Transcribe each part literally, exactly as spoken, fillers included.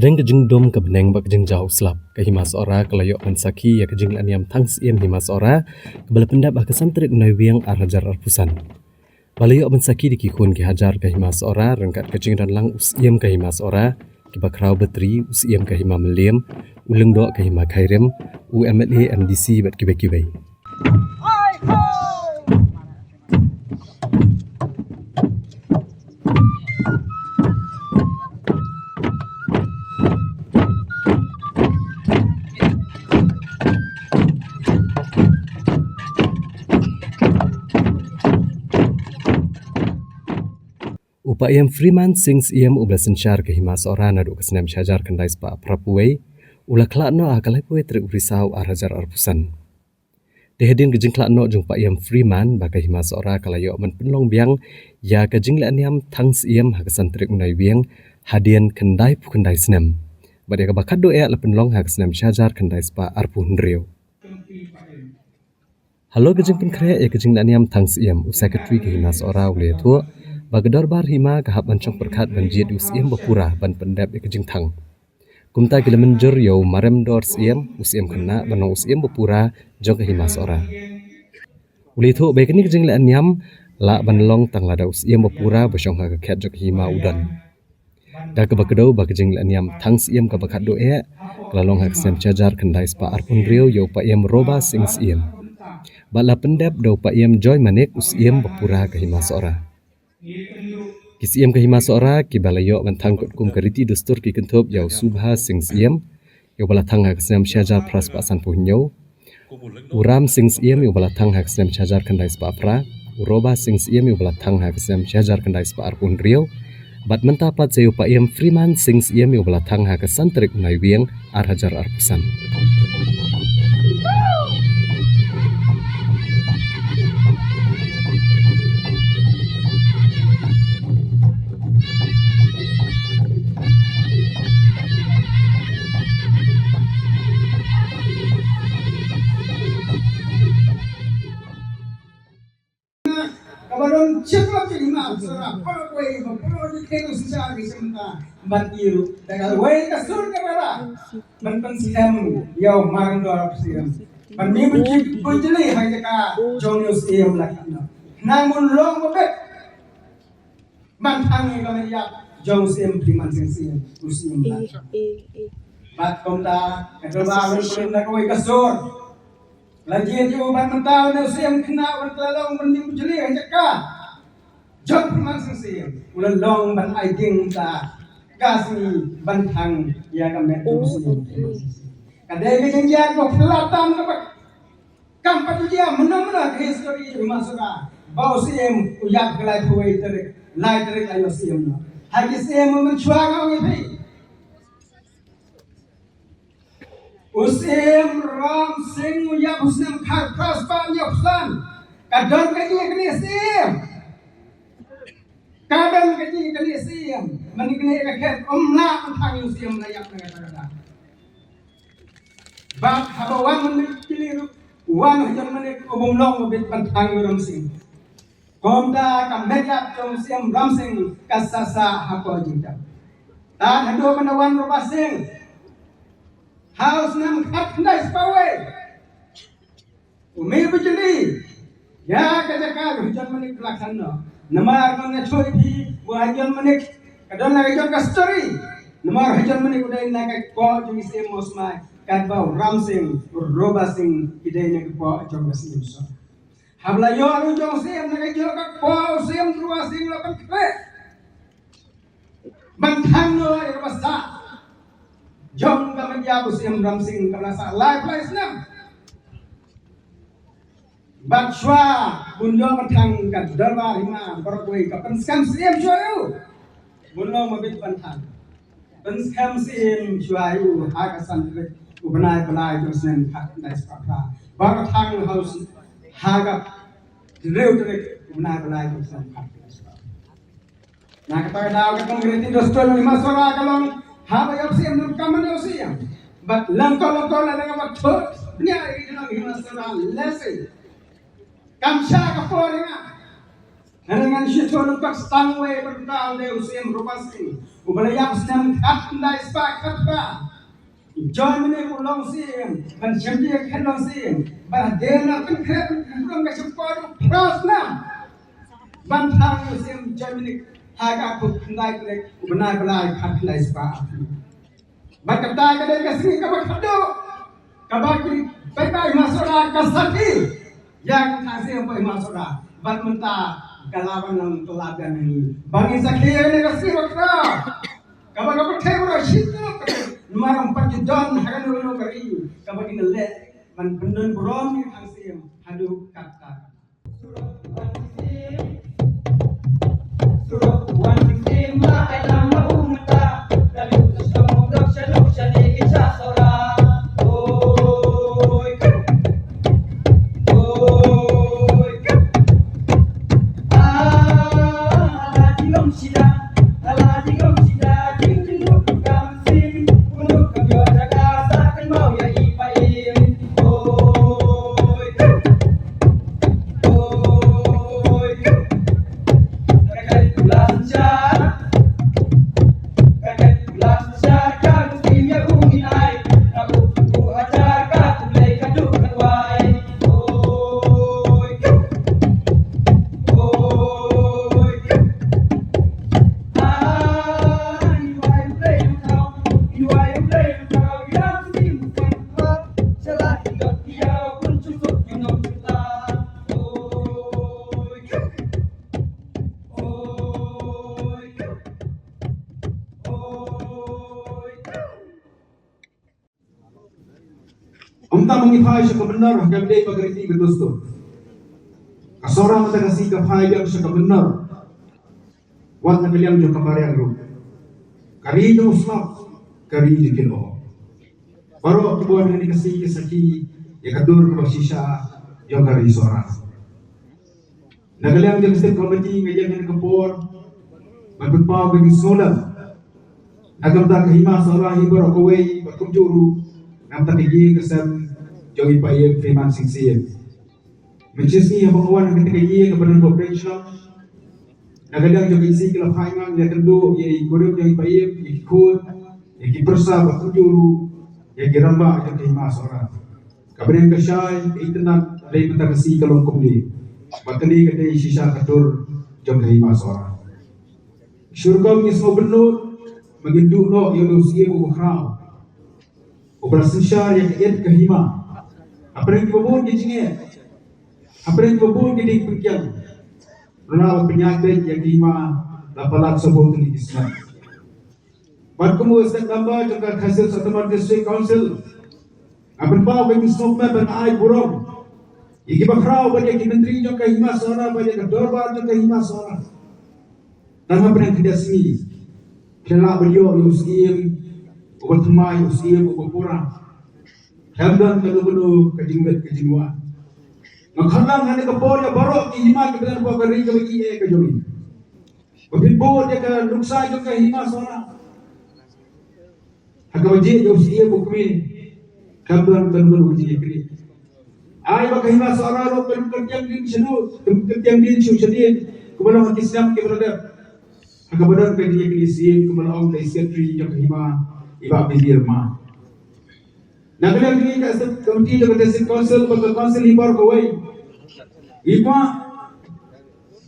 Hadien ka jingdum ka bneng bad ka jingjaw u slap, ka Hima Sohra ka la ïoh ban sakhi ïa ka jinglehniam thang Syiem Hima Sohra, kaba la pyndep ha ka san tarik u Naiwieng ar hajar arphew san. Ba la ïoh ban sakhi da ki khun ki hajar ka Hima Sohra, ryngkat ka jingdon lang u Syiem ka Hima Sohra, kiba khraw batri, u Syiem ka Hima Mylliem, u Lyngdoh ka Hima Khyrim, u M L A, M D C bad kiwei kiwei. U Paiem Freeman Sing Syiem, uba la synshar ka Hima Sohra naduh ka snem shihajar khyndai spah phra phew wei, u la khlad noh ha ka laiphew wei tarik u Risaw ar hajar arphew san. Te hadien ka jingkhlad noh jong u Paiem Freeman, ba ka Hima Sohra ka la ïoh ban pynlong biang ïa ka jinglehniam thang Syiem ha ka san tarik u Naiwieng, hadien khyndai phew khyndai snem. Bad ïa kaba khatduh eh la pynlong ha ka snem shihajar khyndai spah arphew hynriew. Halor ka jingpynkhreh ïa ka jinglehniam thang Syiem, u Secretary ka Hima Sohra u la ïathuh ba ka Dorbar Hima ka hap ban shong pyrkhat ban jied u Syiem bapura ban pyndep ïa ka jingthang. Kumta ki la mynjur ïa u Marem Dor Syiem, u Syiem Khynnah, ban long u Syiem bapura jong ka Hima Sohra. U la ïathuh ba ïa kane ka jinglehniam lah ban long tang lada u Syiem bapura ba shong ha ka khet jong ka Hima u don. Da kaba kdew ba ka jinglehniam thang Syiem kaba khatduh eh ka la long ha ka snem shihajar khyndai spah arphew hynriew ïa u Paiem Roba Sing Syiem. Bad la pyndep da u Paiem Joy Manik, u Syiem bapura ka Hima Sohra. Ki Syiem ka Hima Sohra kiba la ïoh ban thang katkum ka riti dustur ki kynthup ïa u Subha Sing Syiem, ïa uba la thang ha ka snem shihajar phra spah sanphew hynñiew, u Ram Sing Syiem, ïa uba la thang ha ka snem shihajar khyndai spah phra, u Roba Sing Syiem, ïa uba la thang ha ka snem shihajar khyndai spah arphew hynriew, bad mynta pat sa ïa u Paiem Freeman Sing Syiem, ïa uba la thang ha ka san tarik u Naiwieng ar hajar arphew san. Kaba don chipot ki hima Sohra, para kawei ba para di kenu sisa ki semta ban iru. Da kawei ka sur ka bara ban pynskhem ïa u Marem Dor Syiem. Ban mih bujli, bujli ha jaka jong u Syiem la kano. Nang mun long ba bet ban thang ïa ka met ïap jong u Syiem Freeman Sing Syiem, u Syiem la. Bad kumta ka Dorbar Hima na kawei ka sur. La jied ïa u ban mynta u Syiem Khynnah u la long ban mih bujli ha jaka jong u Freeman Sing Syiem. U la long ban ai dieng ta ka sngi ban thang ïa ka met u Syiem Khynnah. Ka dei ka jingïaid ba phylla tam kaba kam pat ju jia mynno mynno ha ka history Hima Sohra ba u Syiem u ïap ka laiphew wei tarik, lai tarik la ïoh Syiem noh. Ha ki Syiem mynshwa nga ong ïa phi. U Syiem Ram Sing u ïap u snem khatphra spah hynñiewphew san. Ka don ka jingïaknieh Syiem. Ka don ka jingïaknieh Syiem. Mynta kane ka khet um lah ban thang ïa u Syiem la ïap na kata kata. Bad haba wan mynmiet jylliew ruh, wan ha jon mynmiet u bym long ba bit ban thang ïa u Ram Sing. Kumta ka met ïap jong u Syiem Ram Sing ka sah sah hapoh jingtep. Tad haduh ban da wan Roba Sing ha u snem khatkhyndai spah wei. U mih bujli ïa ka jaka u Hajon Manik Blakhan noh. Namar ngan ïathuh ïa phi ba u Hajon Manik ka don la ka jong ka story. Namar u Hajon Manik u dei na ka kpoh jong ki Syiem Mawsmai, katba u Ram Sing, u Roba Sing ki dei na ka kpoh jong ka Syiem Sohra. Haba la ïoh ruh jong u Syiem na ka jong ka kpoh u Syiem Roba Sing la pynkhreh ban thang noh ïa kaba sah jong ka met ïap u Syiem Ram Sing kaba la sah laiphew lai snem. Bad shuwa bun ïoh ban thang ka Dorbar Hima baroh kawei ka pynskhem Syiem shuwa ïa u. Bun long ba bit ban thang. Pynskhem Syiem shuwa ïa u ha ka san tarik u bnai ba lai jong u snem khatkhyndai spah phra. Ba ka thang ha u s-, ha ka hynriew tarik u bnai ba lai jong u snem khatkhyndai spah phra. Na kata ka daw ka kong riti dustur Hima Sohra ka long haba ïoh Syiem nym kam mano Syiem. Bad lyngkot lyngkot la dang ba thut bniah ïa ki jong Hima Sohra lehse. Kam shah ka por ïa nga. Shi to nang pak stang wei ban ta le u Siem Rupa Singh. U ba la ïap snem khat khyndai spah khat phra. Join mane u long Siem ban shem die khen long Siem ban de na kan kret kan ka shem ko phra snem. Ban thang u Siem join mane ha ka ku khyndai kret u bnai bnai khat khyndai spah. Bad kata ka dei ka sngi kaba khadduh kaba ki pynbeit Hima Sohra ka sakhi ïa ka thang Siem pynbeit Hima Sohra. Bad mynta ka la ban long ka la ban ngi ba ngin sakhi ïa kane ka sngi ba khadduh kaba ka pyrthei baroh shi tylli ka dei namar ym pat ju don ha kano kano ka ri kaba kin leh ban pyndon burom ïa ka thang Siem haduh katta. Ym tang ba ngi phai sha ka mynnor ha ka dei ba ka riti ka dustur. Ka Sohra mynta ka sngi ka phai biang sha ka mynnor. Wat na ka liang jong ka mariang ruh. Ka ri jong u slap, ka ri jong ki lyoh. Baroh ki bun ha kane ka sngi ki sakhi ïa ka dur kaba shisha jong ka ri Sohra. Na ka liang jong ka State Committee nga ïeng ha kane ka por ban pynpaw ba ngi sngewlem na ka bynta ka Hima Sohra hi baroh kawei bad kumjuh ruh na ka bynta ka ïing ka sem jong i Paiem Freeman Sing Syiem. Mynshisngi haba nga wan ha kata ka ïing kaba don ba pyrshah na ka liang jong ka ïing ki la phai ngan ïakynduh ïa i kurim jong i Paiem, ïa ki khun, ïa ki pyrsa bad kumjuh ruh ïa ki rangbah jong ka Hima Sohra. Ka bneng ka shai, ka itynnad, dei mynta ka sngi ka long kumne. Ba kane ka dei shisha ka dur jong ka Hima Sohra. Shu rukom ngi sngewbynnud ba ngin duh noh ïa u Syiem uba khraw, uba la synshar ïa ka ïit ka hima. Hapdeng kiba bun ki jingeh, hapdeng kiba bun ki diengpyngkiang, u la pynïaid beit ïa ka hima, la palat sawphew tylli ki snem. Bad kum u State Member jong ka Khasi Hills Autonomous District Council, nga pynpaw ba ngi sngewkmen ban ai burom ïa kiba khraw bad ïa ki myntri jong ka Hima Sohra bad ïa ka dorbar jong ka Hima Sohra. Tang hapdeng khyndiat sngi ki la lah ban ïoh ïa u Syiem uba thymmai, u Syiem uba pura. Khlem don kano kano ka jingwit ka jingwah. Nga khot lang ha kane ka por ïa baroh ki hima kiba don hapoh ka ri kaba ïeit ka jong ngi, ba phin bud ïa ka nuksa jong ka Hima Sohra ha kaba jied ïa u Syiem u kmie. Khlem don kano kano ka jingïakynduh. Ai ba ka Hima Sohra ruh kan kyntiang dien shadien, kan kyntiang dien shu shadien, kumba long ha ki snem kiba la dep. Ha kaba don ka jingïakynduh Syiem, kumba la ong da i Secretary jong ka hima, i Bah Bidir Ma. Na ka liang jong ngi ka Executive Committee jong ka District Council bad ka Council hi baroh kawei, ngi kwah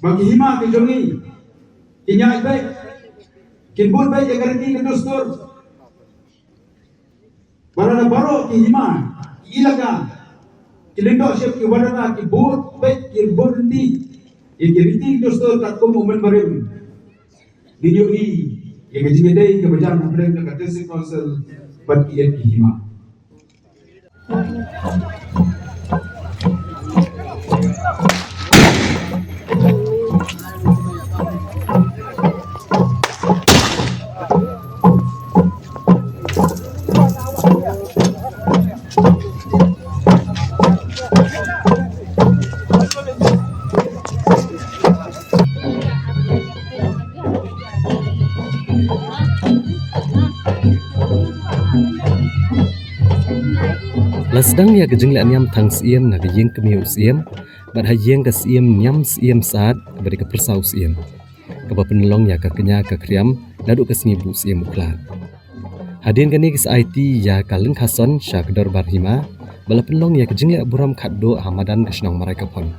ba ki hima ki jong ngi kin ïaid beit, kin bud beit ïa ka riti ka dustur. Ba lada baroh ki hima, ki elaka, ki lyngdoh ship, ki wan na ki bud beit, ki bud ryntih ïa ki riti ki dustur katkum u mynbarim, ngin ïohi ïa ka jingïadei kaba jan hapdeng jong ka District Council bad ki ïeit ki hima. La sdang ïa ka jinglehniam thang Syiem na ka ïing kmie u Syiem, Bad ha ïing ka Syiem Niam Syiem Saad, kaba dei ka pyrsa u Syiem, kaba pynlong ïa ka kñia ka khriam naduh ka sngi ba u Syiem u khlad. Hadien kane ki sa aiti ïa ka Lyngkha Son sha ka Dorbar Hima, ba la pynlong ïa ka jingleh burom khatduh ha madan ka shnong Maraikaphon.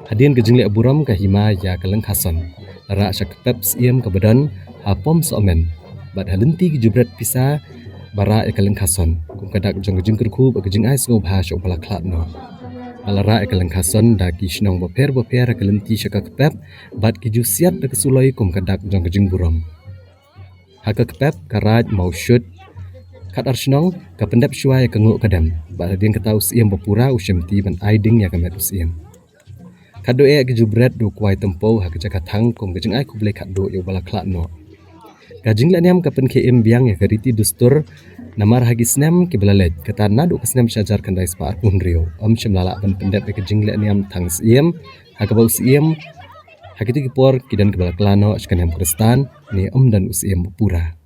Hadien ka jingleh burom ka hima ïa ka Lyngkha Son, la rah sha ka kpep syiem kaba don ha Pom Sohmen, bad ha lynti ki ju bret pisa ba rah ïa ka Lyngkha Son, kum ka dak jong ka jingkyrkhu bad ka jingai sngewbha sha uba la khlad noh. Ba la rah ïa ka Lyngkha Son da ki shnong bapher bapher ha ka lynti sha ka kpep, bad ki ju siat da ka suloi kum ka dak jong ka jingburom. Ha ka kpep ka Raid Mawshut, khatar shnong, ka pyndep shuwa ïa ka nguh ka dem, bad hadien kata u Syiem Bapura u shimti ban ai ding ïa ka met u Syiem. Khatduh eh ki ju bret da u Kwai Tympew ha ka jaka thang kum ka jingai khublei khatduh ïa uba la khlad noh. Ka jingleh niam ka pynkhie im biang ïa ka riti dustur, namar ha ki snem kiba la leit, kata naduh ka snem shihajar khyndai spah arphew hynriew, ym shym la lah ban pyndep ïa ka jingleh niam thang syiem, ha kaba u Syiem ha kito ki por ki don kiba la kylla noh sha ka niam Khristan, ne ym don u Syiem Bapura.